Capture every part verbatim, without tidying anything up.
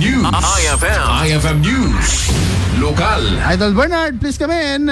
News. I F M. I F M News. Lokal. Idol Bernard, please come in.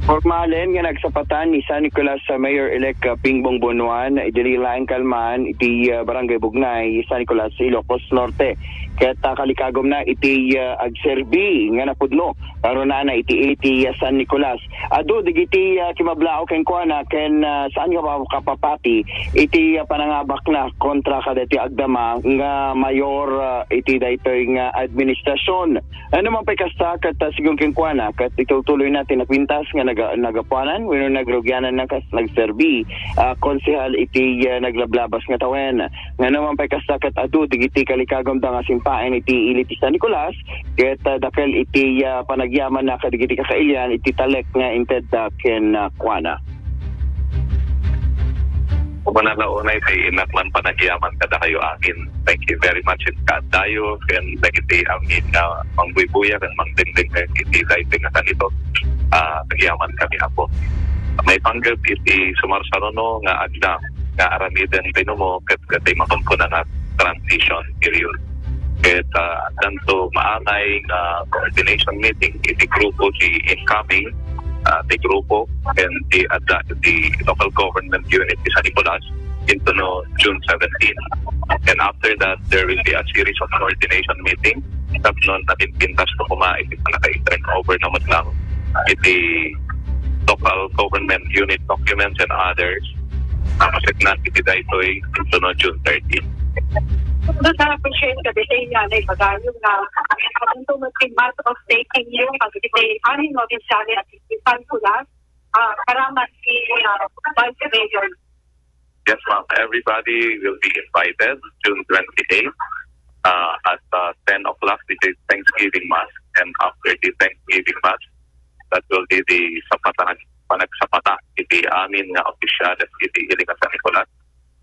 Formalen nga nagsapatan ni San Nicolas sa Mayor-elect, uh, Pingbong Bonoan, dili laeng kalman iti, uh, Barangay Bugnay, San Nicolas, Ilocos Norte. Ket, uh, kalikagom na iti, uh, agserbi nga napudno karunana iti ili ti, uh, San Nicolas. Adu dagiti, ah, kimablaaw kenkuana ken, ah, saan nga mapakapapati iti, ah, panangabakna kontra kadaytoy agdama nga mayor, ah, iti daytoy nga administrasyon. Ano man pay kasta, ket, ah, sigun kenkuana, ket itutuloyna ti napintas nga naga-, nagapuanan wenno nagrugianan na kas nagserbi, ah, konsehal iti, ah, naglablabas nga tawen. Ngano man pay kasta, ket adu dagiti kalikagumda nga simpaen iti ili ti San Nicolas, ket, ah, dakkel iti, ah, panagyamanna kadagiti kakailian iti talek nga intedda kenkuana. Umuna la unay ti innak man panagyaman kadakayo amin. Thank you very much iti kaadayo ken dagiti amin nga mangbuybuya ken mangdingding iti daytoy nga kanito. Ah, nagyaman kami, Apo. Maipanggep iti sumarsaruno nga agdama nga aramiden ti numo ket, ket ti makunkuna nga transition period. Ket, ah, addanto maangay nga coordination meeting iti grupo ti incoming, ah, ti grupo ken ti adda ti local government unit ti San Nicolas intono June seventeen. And after that, there will be a series of coordination meeting tapno napimpintas to koma iti pannaka-turn over na met lang iti local government unit documents and others. Tapos, iti daytoy, intono June thirteen. Gusto na appreciate ka dito yung nanay pagayon na ang tunod in mass of taking you pag iti amin mo binsali at iti San Nicolas, ah, karaman si, ah, Vice Mayor. Yes, ma'am. Everybody will be invited June twenty-eight, uh, at, uh, ten o'clock, which is Thanksgiving Mass. And after the Thanksgiving Mass, that will be the sapatan, panagsapata iti amin nga opisyales iti ili nga San Nicolas,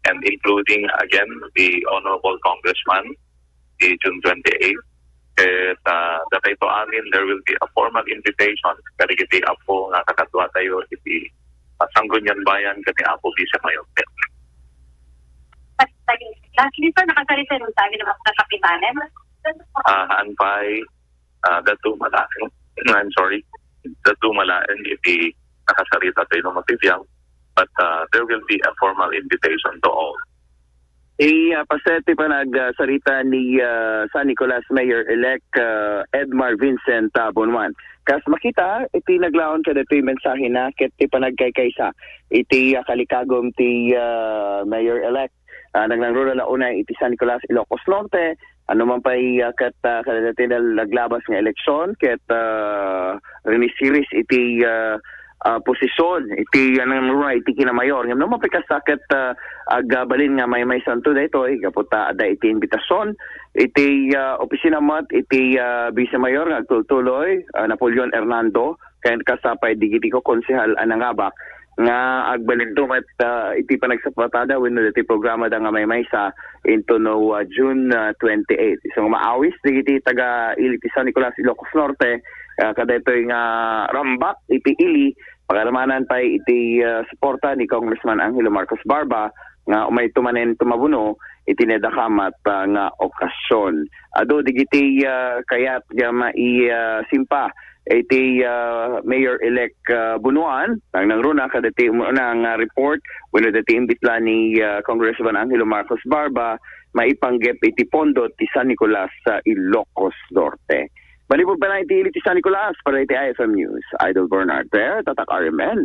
and including again the Honorable Congressman, the June twenty-eight. Ket, ah, datayto amin, there will be a formal invitation kadagiti Apo nga kakaduatayo iti, ah, Sangguniang Bayan ken ni Apo Vice Mayor. Lastly, sir, nakasalita rin tayo ng mga kapitanan. Ah, haan pay, ah, dadduma laeng. I'm sorry. Dadduma laeng iti nakasarita tayo ng matibiang. But, ah, there will be a formal invitation to all. Iti, ah, paset ti panagsarita ni, ah, San Nicolas Mayor-elect, ah, Edmar Vincent, ah, Bonuan. Kas makita, iti naglaon kadaytoy mensahena ket ti panagkaykaysa iti, ah, kalikagum ti, ah, Mayor-elect. Ah, nagnangruna la unay iti San Nicolas, Ilocos Norte, ano man pay, ah, ket, ah, kadagiti nal-, naglabas nga eleksyon, ket, ah, rinisiris iti, ah, ah, posisyon iti, ah, nagnangruna iti kinamayor. Ngem no mapikasta ket, ah, agbalin nga maymaysanto daytoy, gapu ta adda iti inbitasion iti, ah, opisina met iti, ah, Vice Mayor nga agtultuloy, ah, Napoleon Hernando, ken kasta pay dagiti konsehal a nangabak nga agbalinto met, ah, iti panagsapatada wenno iti programada nga maymaysa intono, ah, June, ah, twenty-eight. Isu nga maawis dagiti taga-ili ti San Nicolas, Ilocos Norte, ah, kadaytoy nga rambak iti ili, pagaramanan pay iti, ah, suporta ni Congressman Angelo Marcos Barba nga umayto manen tumabuno iti nadakamat, ah, nga okasyon. Adu dagiti, ah, kayat nga mai-, ah, simpa iti, ah, Mayor-elect, ah, Bonoan, nagnangruna kadagiti umuna nga report wenno dagiti imbitla ni, ah, Congressman Angelo Marcos Barba, maipanggep iti pondo ti San Nicolas sa Ilocos Norte. Manipud pay iti ili ti San Nicolas para iti I F M News, Idol Bernard Ter, Tatak R M N.